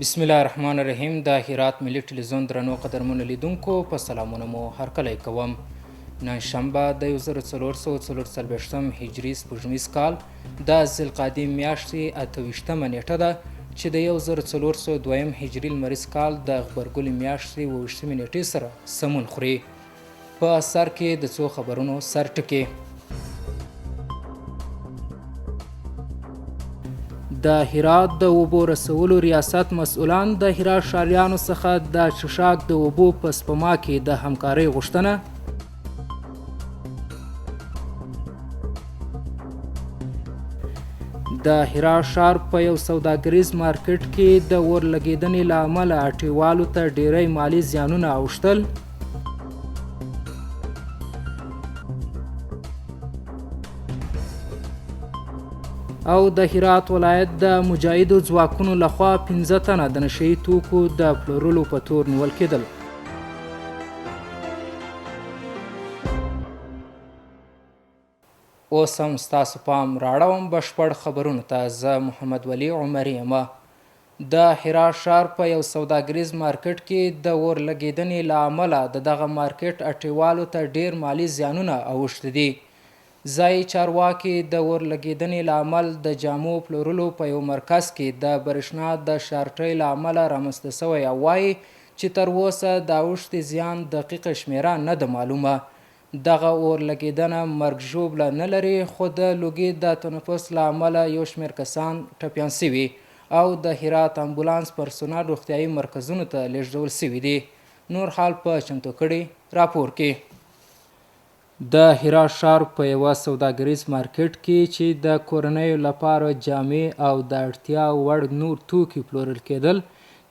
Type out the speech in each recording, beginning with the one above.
بسم الله الرحمن الرحیم د هرات ملي ټلویزیون درنو قدرمنو لیدونکو په سلامونه مو هرکلی کوم. نن شنبه د 1444 هجري سپوږمیز کال د ذوالقعدې میاشتې 28مه نیټه ده چې د 1402 هجري لمریز کال د غبرګولي میاشتې 27مې نیټې سره سمون خوري. په سر کې د څو خبرونو سر ټکي. د هرات د اوبو رسولو ریاست مسؤلان د هرات ښاریانو څخه د څښاک د اوبو په سپما کې د همکارۍ غوښتنه. د هرات ښار په یو سوداګریز مارکیټ کې د اور لګېدنې له امله هټیوالو ته ډېری مالي زیانونه اوښتل. او د هرات ولایت د مجاهدو ځواکونو لخوا 5 تنه د نشه یي توکو د پلورلو په تور نیول کېدل. اوس هم ستاسو پام راړوم بشپړ خبرونو ته. زه محمد ولي عمري یم. د هرات ښار په یو سوداګریز مارکیټ کې د اور لګېدنې له امله د دغه مارکیټ اټیوالو ته ډېر مالي زیانونه اوښتي دي. ځايي چارواکي د اور لګېدنې لامل د جامو پلورلو په یو مرکز کې د برښنا د شارټۍ له امله رامنځته شوی او وايي چې تر اوسه د اوښتي زیان دقیقه شمېره نه ده معلومه. دغه اور لګېدنه مرګ ژوبله نه لري، خو د لوګي د تنفس له امله یو شمېر کسان ټپیان شوي او د هرات امبولانس پرسونل روغتیايي مرکزونو ته لېږدول شوي دي. نور حال په چمتو کړي راپور کې. د هرات ښار په یوه سوداګریز مارکیټ کې چې د کورنیو لپاره جامې او د اړتیا وړ نور توکي پلورل کېدل،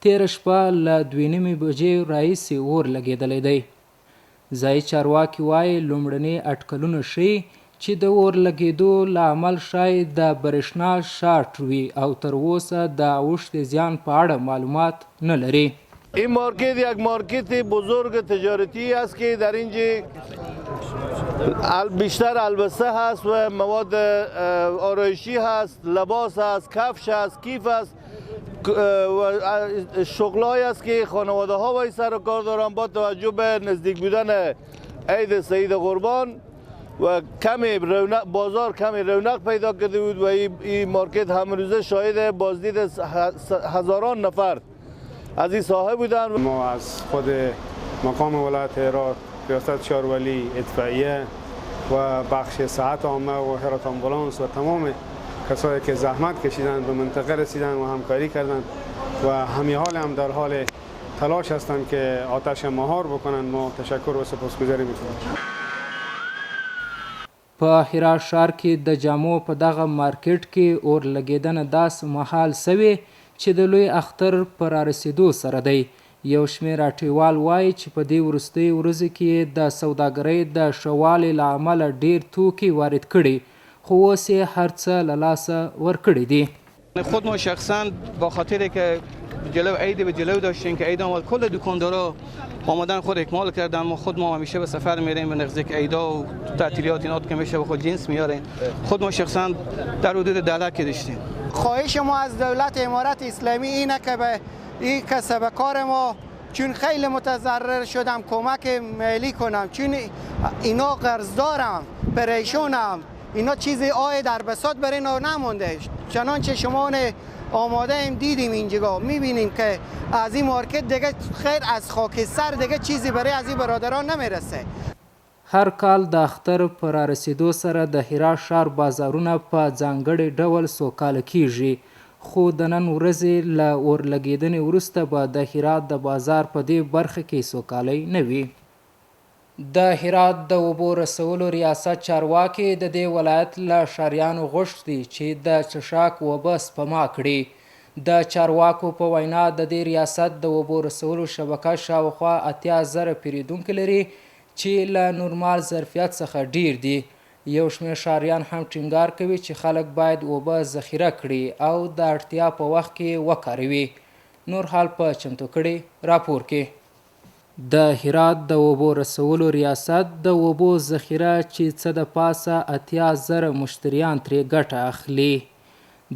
تېره شپه له 2:30 بجې راهیسې اور لګېدلی دی. ځايي چارواکي وايي، لومړني اټکلونه ښيي چې د اور لګېدو لامل ښايي د برښنا شارټ وي او تر اوسه د اوښتي زیان په اړه معلومات نه لري. این مارکت یک مارکت بزرگ تجارتی است که در اینجا بیشتر البسه هست و مواد آرایشی هست، لباس هست، کفش هست، کیف هست و شغلایی است که خانواده ها با سر و کار دارن. با توجه به نزدیک بودن عید سعید قربان و کمی رونق بازار کمی رونق پیدا کرده بود و این مارکت همروزه شاهد بازدید هزاران نفر از این ساحه بودن. ما از خود مقام ولایت هرات، ریاست شارولی، اطفائیه و بخش صحت عامه و هرات آمبولانس و تمام کسایی که زحمت کشیدن به منطقه رسیدن و همکاری کردن و همی حال هم در حال تلاش هستند که آتش مهار بکنن، ما تشکر و سپاسگزاری میکنیم. په هرات ښار کې د جامو په دغه مارکیټ کې اور لګېدنه داسې مهال سوې چې د لوی اختر په رارسېدو سره دی. یو شمېر هټیوال وایي چې په دې وروستیو ورځو کې یې د سوداګرۍ د ښه والي له امله ډېر توکي وارد کړي، خو اوس یې هر څه له لاسه ورکړي دي. خود ما شخصا با خاطر که جلو عید به جلو داشتیم که عید آمد، کل دکاندارا آمدن خود اکمال کردن. ما خود ما همیشه به سفر میریم به نزدیک عیدا و تعطیلات اینا که میشه به خود جنس میاریم. خود ما شخصا در حدود 10 لک داشتیم. خواهش ما از دولت امارت اسلامی اینه که به این کسب کار ما چون خیلی متضرر شدم کمک مالی کنم، چون اینا قرضدارم، پریشونم، اینا چیزی آی در بساط برای اینا نمونده. چنانچه شما آماده ایم دیدیم اینجا میبینیم که از این مارکت دیگه خیر از خاکستر دیگه چیزی برای از این برادران نمیرسه. هر کال د اختر په رارسېدو سره د هرات ښار بازارونه په ځانګړي ډول سوکاله کیږي، خو د نن ورځې له اور لګېدنې وروسته به د هرات د بازار په دې برخه کې سوکالۍ نه وي. د هرات د اوبو رسولو ریاست چارواکي د دې ولایت له ښاریانو غوښتي چې د څښاک اوبه سپما کړي. د چارواکو په وینا د دې ریاست د اوبو رسولو شبکه شاوخوا 80,000 پیریدونکي لري چې له نورمال ظرفیت څخه ډېر دي. یو شمېر ښاریان هم ټینګار کوي چې خلک باید اوبه ذخیره کړي او د اړتیا په وخت کې وکاروي. نور حال په چمتو کړي راپور کې. د هرات د اوبو رسولو ریاست د اوبو ذخیره چې څه د پاسه 80,000 مشتریان ترې ګټه اخلي.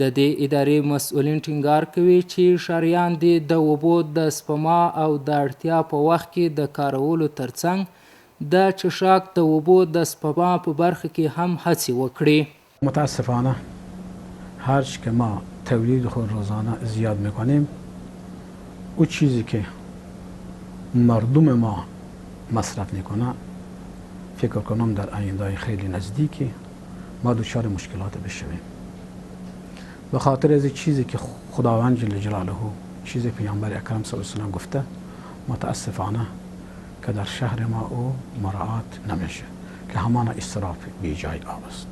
د دې ادارې مسؤلین ټینګار کوي چې ښاریان دې د اوبو د سپما او د اړتیا په وخت کې د کارولو ترڅنګ د څښاک د اوبو د سپما په برخه کې هم هڅې وکړي. متاسفانه هرچ که ما تولید خود روزانه زیاد میکنیم، او چیزی که مردم ما مصرف میکنه، فکر کنم در آینده خیلی نزدیکی ما دچار مشکلات بشویم. به خاطر از چیزی که خداوند جل جلاله، چیزی پیامبر اکرم صلی الله علیه و سلم گفته، متاسفانه که در شهر ما او مراعات نمیشه که همان اسراف بی جای آب است.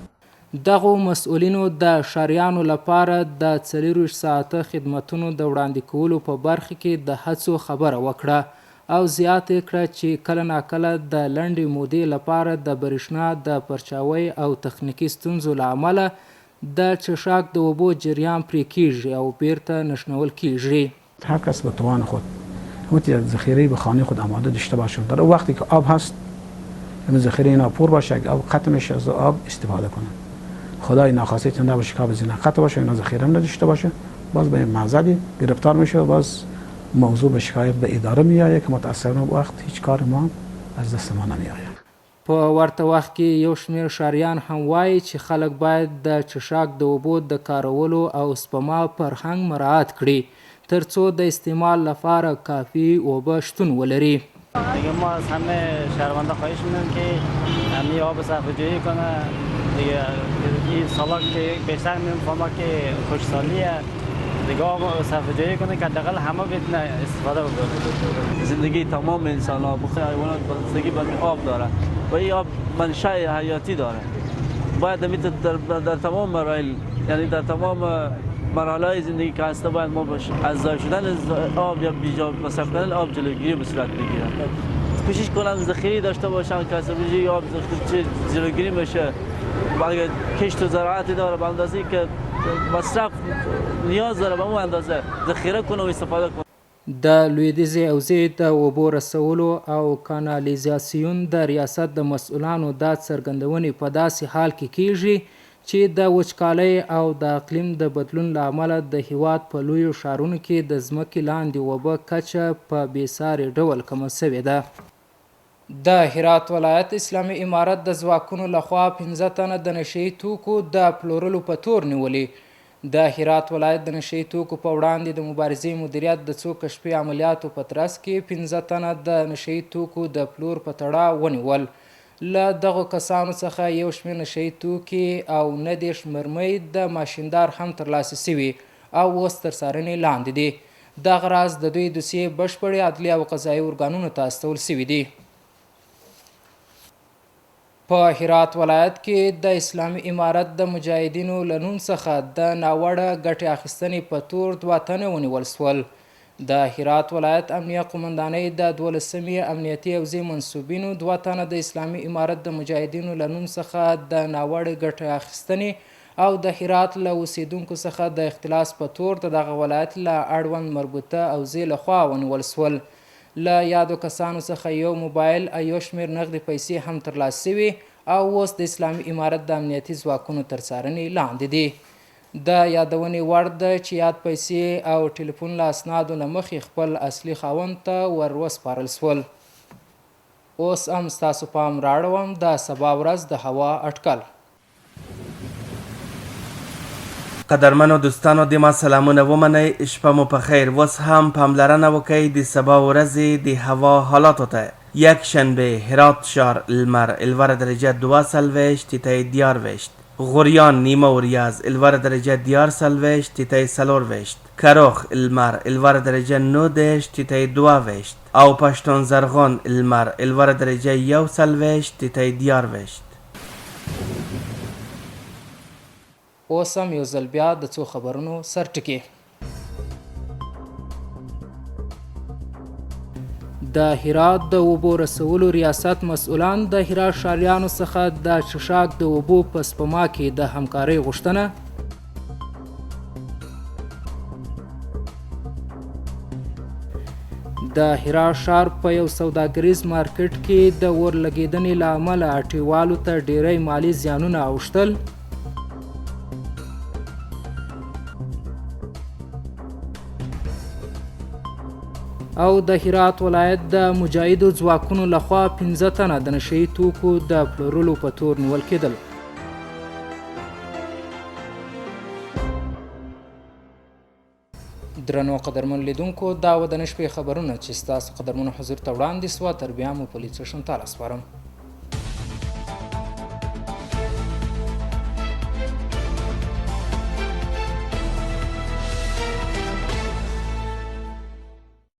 دغو مسؤلینو د ښاریانو لپاره د 24 ساعته خدمتونو د وړاندې کولو په برخه کې د هڅو خبره وکړه او زیاته یې کړه چې کله ناکله د لنډې مودې لپاره د برښنا د پرچاوۍ او تخنیکي ستونزو له امله د څښاک د اوبو جریان پرې کېږي او بېرته نښلول کېږي. هر کس به توان خود همون ذخیره به خانه خود آماده داشته باشه، در وقتی که آب هست ذخیره اینا پر باشه، اگه آب قطع میشه از آب استفاده کنه. خدای ناخواسته چنده باشه که آب از اینا قطع باشه، اینا ذخیره نداشته باشه، باز به معضلی گرفتار میشه و باز موضوع به شکایت به اداره میآید که متاسفانه وقت هیچ کار ما از دست ما نمیآید. په ورته وخت کې یو شمېر ښاریان هم وایي چې خلک باید د څښاک د اوبو د کارولو او سپما فرهنګ مراعات کړي ترڅو د استعمال لپاره کافي اوبه شتون ولري. دیگه ما از همه شهروندا خواهش می‌کنیم که همه آب صرفه‌جویی کنه. دیگه این سالا که بیشتر می‌فهمه که خشکسالیه، دیگه آب صرفه‌جویی کنه که حداقل همه بتونه استفاده بکنه. زندگی تمام انسان‌ها بخیر حیوانات زندگی به آب داره و این آب منشأ حیاتی داره. باید در تمام مراحل، یعنی در تمام مرحله زندگی که هست، باید ما باش از ضایع شدن آب یا بیجا مصرف کردن آب جلوگیری به صورت بگیرن. کوشش کنن ذخیره داشته باشن که از آب جلوگیری بشه. اگه کشت و زراعتی داره به اندازه‌ای که مصرف نیاز داره به اون اندازه ذخیره کنه و استفاده کنه. د لویدیځې حوزې د اوبو رسولو او کانالیزاسیون د ریاست د مسؤلانو دا څرګندونې په داسې حال کې کیږي چې د وچکالۍ او د اقلیم د بدلون له امله د هیواد په لویو ښارونو کې د ځمکې لاندې اوبه کچه په بېساري ډول کمه شوې ده. د هرات ولایت اسلامي امارت د ځواکونو لخوا 5 تنه د نشه یي توکو د پلورلو په تور نیولي. د هرات ولایت د نشه یي توکو په وړاندې د مبارزې مدیریت د څو کشفي عملیاتو په ترڅ کې 5 تنه د نشه یي توکو د پلور په تړاو ونیول. له دغو کسانو څخه یو شمېر نشه یي توکي او 39 مرمۍ د ماشیندار هم ترلاسه شوي او اوس تر څارنې لاندې دي. دغه راز د دوی دوسیې بشپړې عدلي او قضایي ارګانونو ته استول شوي دي. په هرات ولایت کې د اسلامي امارت د مجاهدینو له نوم څخه د ناوړه ګټې اخیستنې په تور 2 تنه ونیول شول. د هرات ولایت امنیه قومندانۍ د 12مې امنیتي حوزې منسوبینو 2 تنه د اسلامي امارت د مجاهدینو له نوم څخه د ناوړه ګټې اخیستنې او د هرات له اوسېدونکو څخه د اختلاس په تور د دغه ولایت له اړوند مربوطه حوزې لخوا ونیول شول. له یادو کسانو څخه یو موبایل او یو شمېر نغدې پیسې هم ترلاسه شوي او اوس د اسلامي امارت د امنیتي ځواکونو تر څارنې لاندې دي. د یادونې وړ ده چې یاد پیسې او ټلیفون له اسنادو له مخې خپل اصلي خاوند ته ور وسپارل شول. اوس هم ستاسو پام راړوم د سبا ورځ د هوا اټکل. قدرمنو دوستانو د ما سلامونه ومنئ، شپه مو په خیر. اوس هم پاملرنه وکئ د سبا ورځې د هوا حالاتو ته. یکشنبه هرات ښار لمر، لوړه درجه 42، ټیټه 23. غوریان نیمه وریاض، لوړه درجه 43، ټیټه 24. کروخ لمر، لوړه درجه 19، ټیټه 22. او پښتون زرغون لمر، لوړه درجه 41، ټیټه 23. اوس هم یو ځل بیا د څو خبرونو سرټکي. د هرات د اوبو رسولو ریاست مسؤلان د هرات ښاریانو څخه د څښاک د اوبو په سپما کې د همکارۍ غوښتنه. د هرات ښار په یو سوداګریز مارکیټ کې د اور لګېدنې له امله هټیوالو ته ډېری مالي زیانونه اوښتل. او د هرات ولایت د مجاهدو ځواکونو لخوا 5 تنه د نشه یي توکو د پلورلو په تور نیول کېدل. درنو قدرمنو لیدونکو، دا وه د نن شپې خبرونه چې ستاسو قدرمنو حضور ته وړاندې سوه. تر بیا مو په لید څښتن تعالی سپارم.